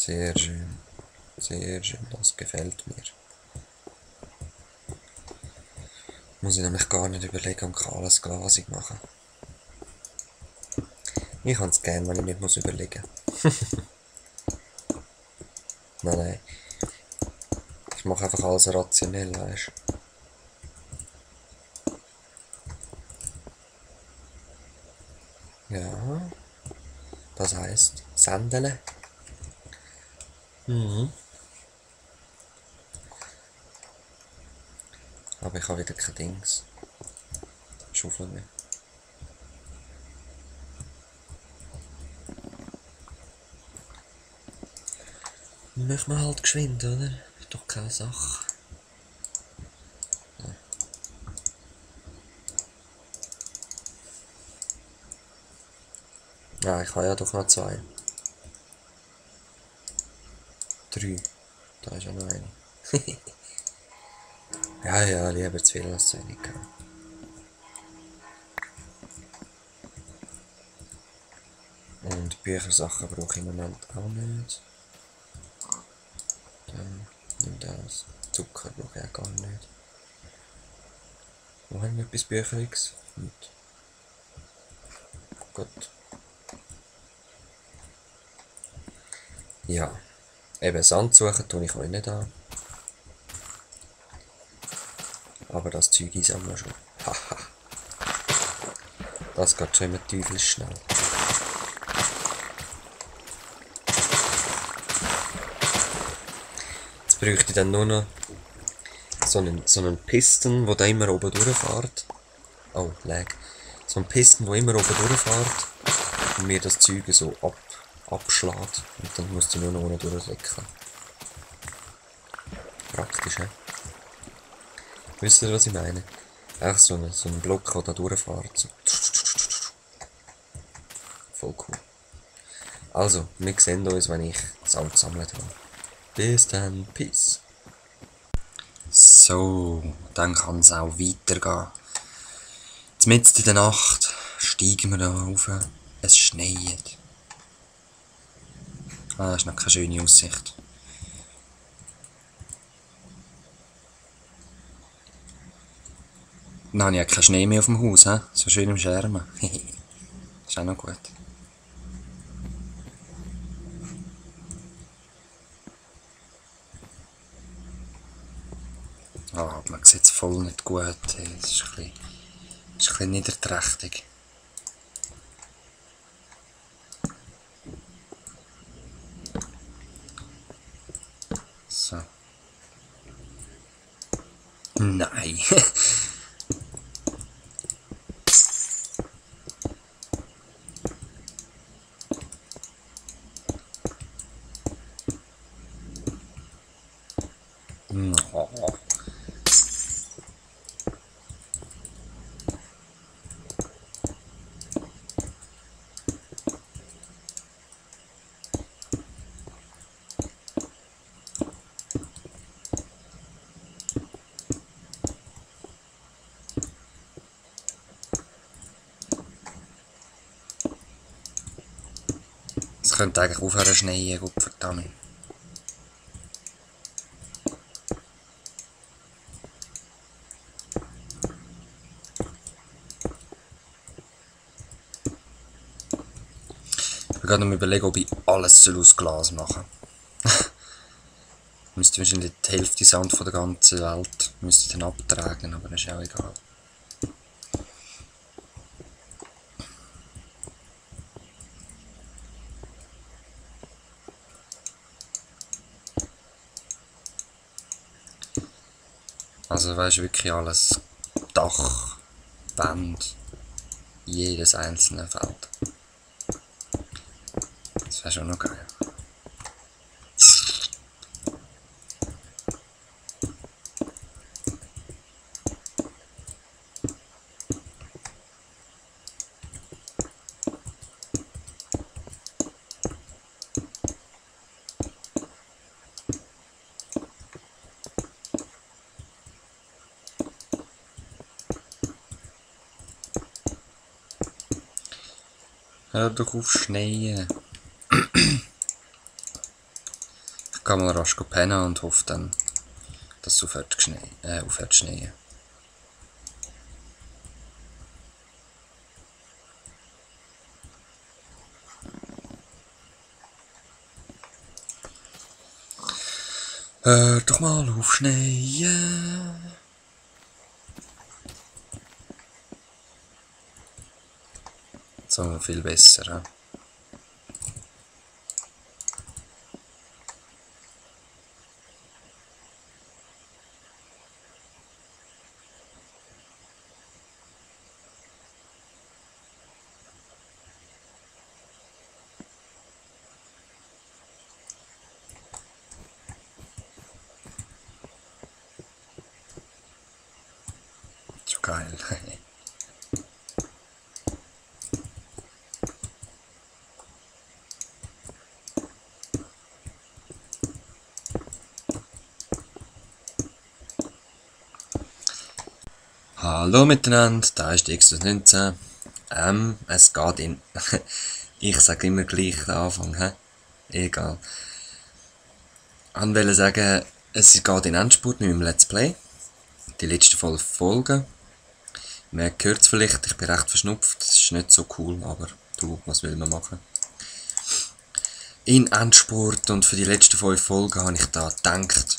Sehr schön. Sehr schön, das gefällt mir. Muss ich nämlich gar nicht überlegen und kann alles glasig machen. Ich kann es gerne, wenn ich nicht muss überlegen. Nein. Ich mache einfach alles rationell, weißt du? Ja. Das heisst, sendele. Aber ich habe wieder kein Dings. Schaufel mehr. Machen wir halt geschwind, oder? Ist doch keine Sache. Ja, ich habe ja doch noch 2. 3. Da ist ja noch eine. Ja, lieber zu viel als zu wenig. Und Büchersachen brauche ich im Moment auch nicht. Dann nimm das. Zucker brauche ich auch gar nicht. Wo haben wir etwas Bücheriges? Nicht. Gut. Ja. Eben Sand suchen tue ich euch nicht an. Aber das Zeug einsammeln wir schon. Haha. Das geht schon immer teuflisch schnell. Jetzt bräuchte ich dann nur noch so einen Piston, der da immer oben durchfährt. Oh, lag. So ein Piston, der immer oben durchfährt und mir das Zeug so abschlägt. Und dann musst du nur noch unten durchdrücken. Praktisch, hä? Wisst ihr, was ich meine? Einfach so ein Block, der da durchfährt. So. Voll cool. Also, wir sehen uns, wenn ich das alles gesammelt habe. Bis dann, Peace. So, dann kann es auch weitergehen. Mitten in der Nacht steigen wir da rauf. Es schneit. Das ist noch keine schöne Aussicht. Dann habe ich ja keinen Schnee mehr auf dem Haus, he? So schön im Schermen. Ist auch noch gut. Ah, man sieht es voll nicht gut. Es ist ein bisschen niederträchtig. So. Nein. Oh. Es könnte eigentlich aufhören schneien, gut verdammt. Ich bin gerade am überlegen, ob ich alles aus Glas machen soll. Müsste wahrscheinlich die Hälfte Sand von der ganzen Welt müsste dann abtragen, aber das ist auch egal. Also weißt du, wirklich alles. Dach, Wand, jedes einzelne Feld. Das wäre schon noch geil. Hör doch auf Schneien. gehe mal rasch pennen und hoffe dann, dass es aufhört zu schneien. Hör doch mal auf schneien. So viel besser, ja? So geil. Hallo miteinander, da ist die Exodus 19. Es geht in... Ich sage immer gleich den Anfang, hä? Egal. Ich wollte sagen, es geht in Endspurt mit meinem Let's Play. Die letzten 5 Folgen. Man hört es vielleicht, ich bin recht verschnupft, das ist nicht so cool, aber du, was will man machen? In Endspurt und für die letzten 5 Folgen habe ich da gedacht,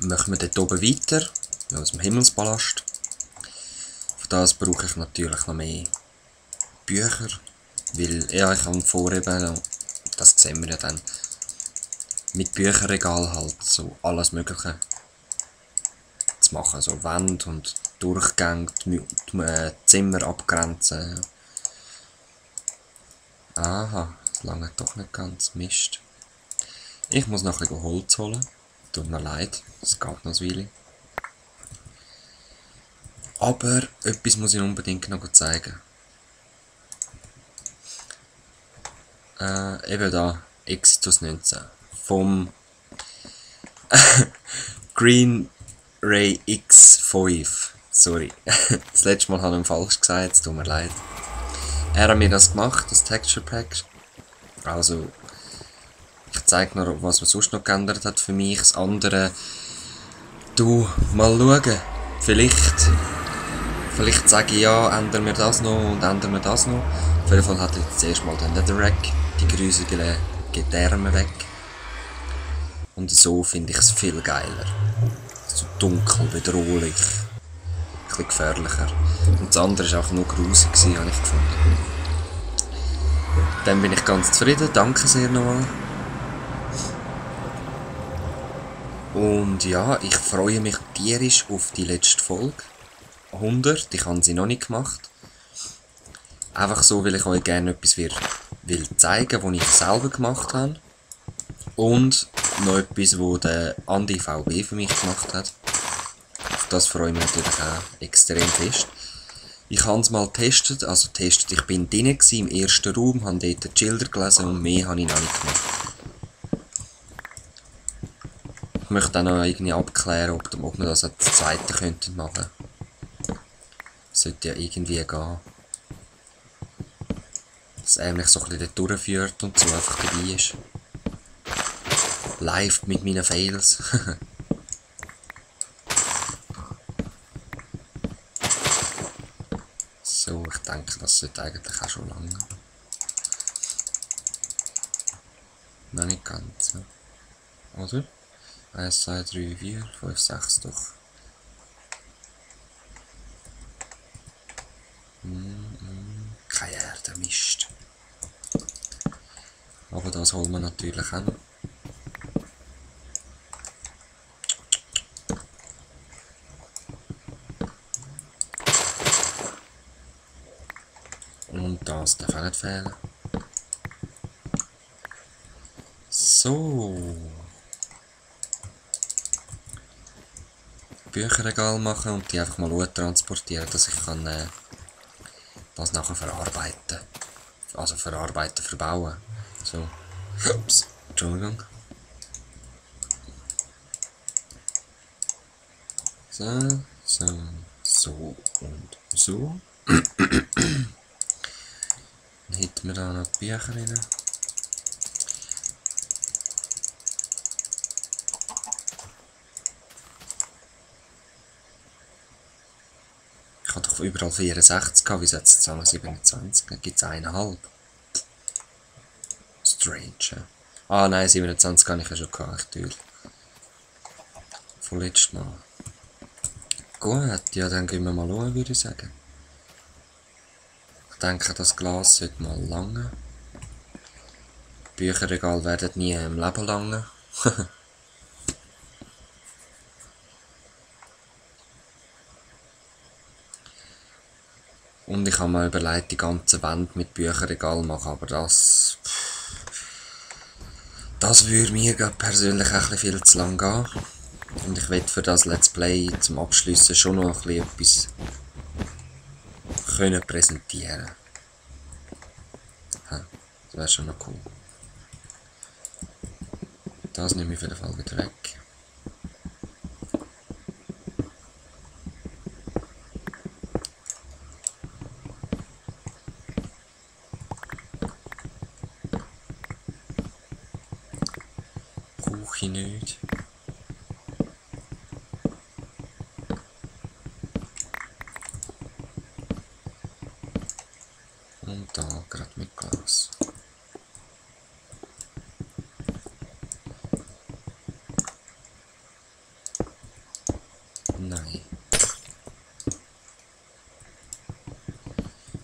machen wir dort oben weiter, aus dem Himmelspalast. Für das brauche ich natürlich noch mehr Bücher, weil, ja, ich habe vorhin, das sehen wir ja dann, mit Bücherregal halt so alles Mögliche zu machen, so Wände und Durchgänge, die Zimmer abgrenzen. Aha, das lange doch nicht ganz, Mist. Ich muss noch ein bisschen Holz holen, tut mir leid, es geht noch ein Weile. Aber etwas muss ich unbedingt noch zeigen. Eben da, Exodus 19 vom Green Ray X5. Sorry, das letzte Mal habe ich ihn falsch gesagt, es tut mir leid. Er hat mir das gemacht, das Texture Pack. Also, ich zeige noch, was man sonst noch geändert hat für mich. Das andere, du, mal schauen. Vielleicht sage ich ja, ändern wir das noch und ändern wir das noch. Auf jeden Fall hat jetzt zuerst mal den Netherrack, die grusigen Gedärme weg. Und so finde ich es viel geiler. So dunkel, bedrohlich, ein bisschen gefährlicher. Und das andere war auch nur grusig, habe ich gefunden. Dann bin ich ganz zufrieden, danke sehr nochmal. Und ja, ich freue mich tierisch auf die letzte Folge. 100, ich habe sie noch nicht gemacht. Einfach so, weil ich euch gerne etwas will zeigen, was ich selber gemacht habe. Und noch etwas, was der Andi VB für mich gemacht hat. Auf das freue ich mich natürlich auch extrem fest. Ich habe es mal getestet, ich bin drinnen im ersten Raum, habe dort die Schilder gelesen und mehr habe ich noch nicht gemacht. Ich möchte auch noch irgendwie abklären, ob wir das als zweite könnten machen. Sollte ja irgendwie gehen. Dass er mich so ein bisschen dort durchführt und so einfach dabei ist. Live mit meinen Fails. So, ich denke, das sollte eigentlich auch schon lange. Noch nicht ganz, ja. Oder? 1, 2, 3, 4, 5, 6 doch. Keine Erde, Mist. Aber das holen wir natürlich auch noch. Und das darf auch nicht fehlen. So. Bücherregal machen und die einfach mal transportieren, dass ich kann das nachher verarbeiten. Also verarbeiten, verbauen. So. Ups, Entschuldigung. So, so, so und so. Dann hätten wir da noch die Bücher rein. Ich habe doch überall 64 gehabt, wieso jetzt nur 27? Dann gibt es 1,5. Strange, ja. Ah nein, 27 habe ich ja schon gehabt, ich tue. Vorletzt noch. Gut, ja dann gehen wir mal schauen, würde ich sagen. Ich denke, das Glas sollte mal lange. Bücherregal werden nie im Leben lange. Und ich habe mir überlegt, die ganze Wand mit Bücherregal machen, aber das würde mir persönlich ein bisschen viel zu lang gehen. Und ich will für das Let's Play zum Abschliessen schon noch ein bisschen etwas können präsentieren. Das wäre schon noch cool. Das nehme ich auf jeden Fall wieder weg. Brauche ich nicht. Und da gerade mit Glas. Nein.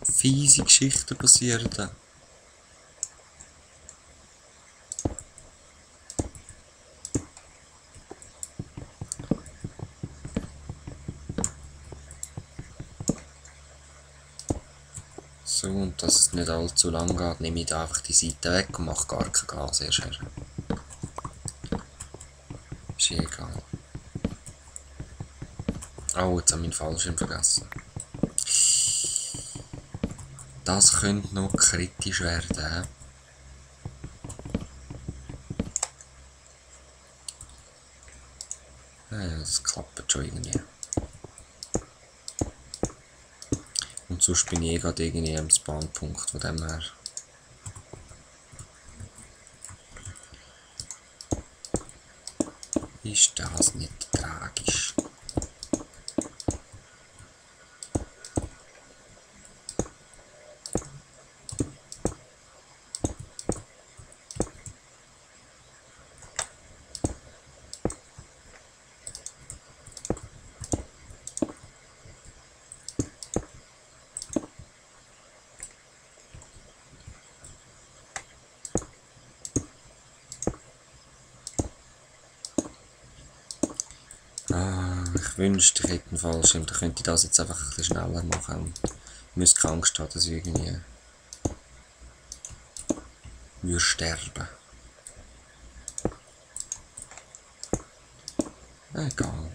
Fiese Geschichten passieren da. So, und dass es nicht allzu lang geht, nehme ich da einfach die Seite weg und mache gar kein Glas erst her. Ist egal. Oh, jetzt habe ich meinen Fallschirm vergessen. Das könnte noch kritisch werden. Ja, das klappt schon irgendwie. Und sonst bin ich gerade irgendwie am Spawnpunkt, von dem her. Ist das nicht tragisch? Ich wünschte, ich hätte einen Fallschirm, dann könnte ich das jetzt einfach ein bisschen schneller machen und müsste keine Angst haben, dass ich irgendwie würde sterben. Egal.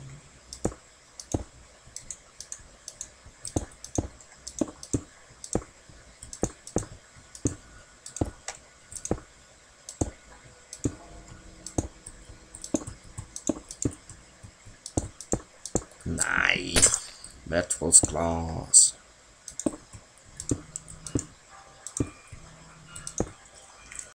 Nein, wertvolles Glas.